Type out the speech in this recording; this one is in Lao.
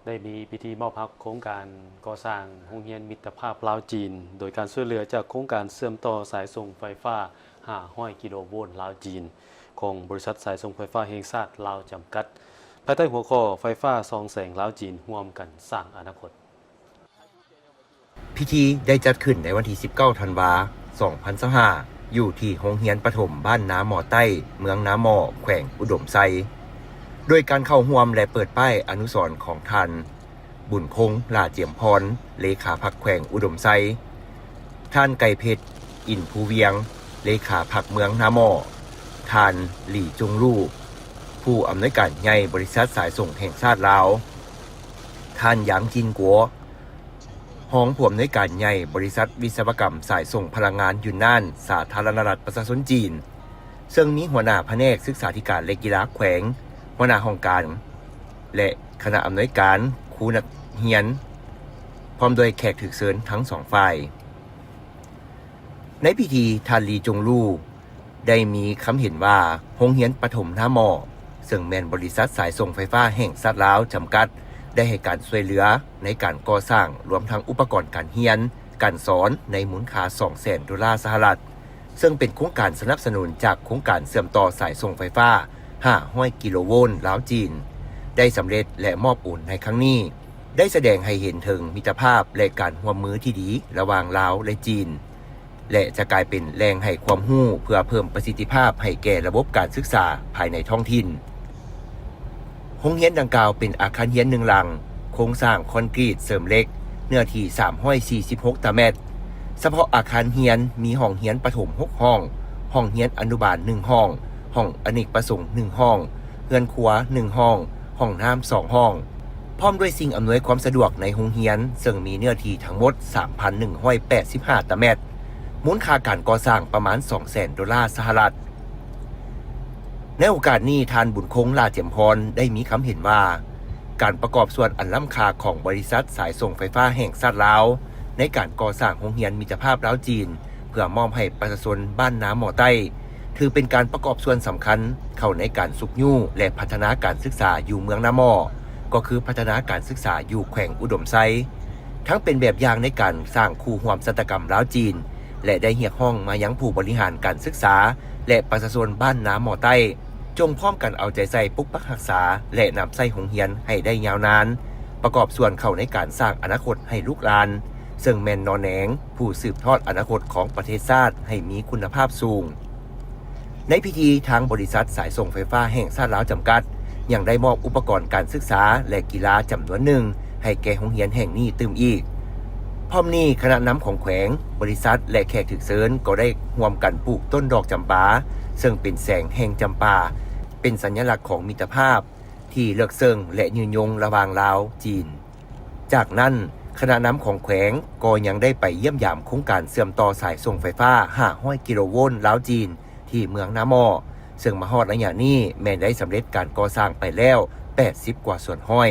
ໄດ້ມີພິທີມອບຮັບໂຄງການກໍ່ສ້າງໂຮງຮຽນມິດຕະພາບລາວ-ຈີນ ໂດຍການຊ່ວຍເຫຼືອຈາກໂຄງການເຊື່ອມຕໍ່ສາຍສົ່ງໄຟຟ້າຫ້າຮ້ອຍກິໂລໂວນລາວ-ຈີນ ຂອງບໍລິສັດສາຍສົ່ງໄຟຟ້າແຫ່ງຊາດລາວຈຳກັດ ພາຍໃຕ້ຫົວຂໍ້ ໄຟຟ້າສ່ອງແສງລາວ-ຈີນ ຮ່ວມກັນສ້າງອະນາຄົດ. ພິທີໄດ້ຈັດຂຶ້ນໃນວັນທີສິບເກົ້າທັນວາ ສອງພັນຊາວຫ້າ ຢູ່ທີ່ໂຮງຮຽນປະຖົມບ້ານນາໝໍໃຕ້ ເມືອງນາໝໍ ແຂວງອຸດົມໄຊ ໂດຍການເຂົ້າຮ່ວມ ແລະ ເປີດປ້າຍອະນຸສອນຂອງທ່ານ ບຸນຄົງ ຫຼ້າຈຽມພອນ ເລຂາພັກແຂວງອຸດົມໄຊ, ທ່ານ ໄກເພັດ ອິນພູວຽງ ເລຂາພັກເມືອງນາໝໍ, ທ່ານ ຫຼີ ຈົງລູ ຜູ້ອຳນວຍການໃຫຍ່ບໍລິສັດສາຍສົ່ງແຫ່ງຊາດລາວ, ທ່ານ ຢາງ ຈິນ ກົວ ຮອງຜູ້ອຳນວຍການໃຫຍ່ບໍລິສັດວິສະວະກຳສາຍສົ່ງພະລັງງານຢູນນານ ສາທາລະນະລັດປະຊາຊົນຈີນ, ເຊິ່ງມີຫົວໜ້າພະແນກສຶກສາທິການ ແລະ ກິລາແຂວງ, ຫົວໜ້າຫ້ອງການ ແລະ ຄະນະອຳນວຍການ, ຄູນັກຮຽນ, ພ້ອມດ້ວຍແຂກຖືກເຊີນທັງສອງຝ່າຍ. ໃນພິທີ, ທ່ານ ຫຼີ ຈົງລູ ໄດ້ມີຄຳເຫັນວ່າ ໂຮງຮຽນປະຖົມນາໝໍ ເຊິ່ງແມ່ນບໍລິສັດສາຍສົ່ງໄຟຟ້າແຫ່ງຊາດລາວຈຳກັດ ໄດ້ໃຫ້ການຊ່ວຍເຫຼືອໃນການກໍ່ສ້າງ ລວມທັງອຸປະກອນການຮຽນ, ການສອນໃນມູນຄ່າສອງແສນໂດລາສະຫະລັດ, ເຊິ່ງເປັນໂຄງການສະໜັບສະໜູນຈາກໂຄງການເຊື່ອມຕໍ່ສາຍສົ່ງໄຟຟ້າຫ້າຮ້ອຍກິໂລໂວນລາວ-ຈີນ ໄດ້ສຳເລັດ ແລະ ມອບໂອນໃນຄັ້ງນີ້ ໄດ້ສະແດງໃຫ້ເຫັນເຖິງມິດຕະພາບ ແລະ ການຮ່ວມມືທີ່ດີລະຫວ່າງລາວ ແລະ ຈີນ ແລະ ຈະກາຍເປັນແຫຼ່ງໃຫ້ຄວາມຮູ້ເພື່ອເພີ່ມປະສິດທິພາບໃຫ້ແກ່ລະບົບການສຶກສາພາຍໃນທ້ອງຖິ່ນ. ໂຮງຮຽນດັ່ງກ່າວເປັນອາຄານຮຽນໜຶ່ງຫຼັງ, ໂຄງສ້າງຄອນກຣີດເສີມເຫຼັກ, ເນື້ອທີ່ສາມຮ້ອຍສີ່ສິບຫົກຕາແມັດ. ສະເພາະອາຄານຮຽນມີຫ້ອງຮຽນປະຖົມຫົກຫ້ອງ, ຫ້ອງຮຽນອະນຸບານໜຶ່ງຫ້ອງ, ຫ້ອງອະເນກປະສົງໜຶ່ງຫ້ອງ, ເຮືອນຄົວໜຶ່ງຫ້ອງ, ຫ້ອງນ້ຳສອງຫ້ອງ, ພ້ອມດ້ວຍສິ່ງອຳນວຍຄວາມສະດວກໃນໂຮງຮຽນ ເຊິ່ງມີເນື້ອທີ່ທັງໝົດສາມພັນໜຶ່ງຮ້ອຍແປດສິບຫ້າຕາແມັດ, ມູນຄ່າການກໍ່ສ້າງປະມານສອງແສນໂດລາສະຫະລັດ. ໃນໂອກາດນີ້, ທ່ານ ບຸນຄົງ ຫຼ້າຈຽມພອນ ໄດ້ມີຄຳເຫັນວ່າ ການປະກອບສ່ວນອັນລ້ຳຄ່າຂອງບໍລິສັດສາຍສົ່ງໄຟຟ້າແຫ່ງຊາດລາວ ໃນການກໍ່ສ້າງໂຮງຮຽນມິດຕະພາບລາວ-ຈີນ ເພື່ອມອບໃຫ້ປະຊາຊົນບ້ານນາໝໍໃຕ້ ຖືເປັນການປະກອບສ່ວນສຳຄັນເຂົ້າໃນການຊຸກຍູ້ ແລະ ພັດທະນາການສຶກສາຢູ່ເມືອງນາໝໍ, ກໍຄືພັດທະນາການສຶກສາຢູ່ແຂວງອຸດົມໄຊ, ທັງເປັນແບບຢ່າງໃນການສ້າງຄູ່ຮ່ວມຊະຕາກຳລາວ-ຈີນ ແລະ ໄດ້ຮຽກຮ້ອງມາຍັງຜູ້ບໍລິຫານການສຶກສາ ແລະ ປະຊາຊົນບ້ານນາໝໍໃຕ້ ຈົ່ງພ້ອມກັນເອົາໃຈໃສ່ປົກປັກຮັກສາ ແລະ ນຳໃຊ້ໂຮງຮຽນໃຫ້ໄດ້ຍາວນານ, ປະກອບສ່ວນເຂົ້າໃນການສ້າງອະນາຄົດໃຫ້ລູກຫຼານ, ເຊິ່ງແມ່ນໜໍ່ແໜງຜູ້ສືບທອດອະນາຄົດຂອງປະເທດຊາດໃຫ້ມີຄຸນນະພາບສູງ. ໃນພິທີ, ທາງບໍລິສັດສາຍສົ່ງໄຟຟ້າແຫ່ງຊາດລາວຈຳກັດ ຍັງໄດ້ມອບອຸປະກອນການສຶກສາ ແລະ ກິລາຈຳນວນໜຶ່ງ ໃຫ້ແກ່ໂຮງຮຽນແຫ່ງນີ້ຕື່ມອີກ. ພ້ອມນີ້, ຄະນະນຳຂອງແຂວງ, ບໍລິສັດ ແລະ ແຂກຖືກເຊີນກໍໄດ້ຮ່ວມກັນປູກຕົ້ນດອກຈຳປາ, ເຊິ່ງເປັນແສງແຫ່ງຈຳປາ, ເປັນສັນຍະລັກຂອງມິດຕະພາບທີ່ເລິກເຊິ່ງ ແລະ ຍືນຍົງລະຫວ່າງລາວ-ຈີນ. ຈາກນັ້ນ, ຄະນະນຳຂອງແຂວງກໍຍັງໄດ້ໄປຢ້ຽມຢາມໂຄງການເຊື່ອມຕໍ່ສາຍສົ່ງໄຟຟ້າຫ້າຮ້ອຍກິໂລໂວນລາວ-ຈີນ ທີ່ເມືອງນາໝໍ, ເຊິ່ງມາຮອດໄລຍະນີ້ແມ່ນໄດ້ສຳເລັດການກໍ່ສ້າງໄປແລ້ວແປດສິບກວ່າສ່ວນຮ້ອຍ.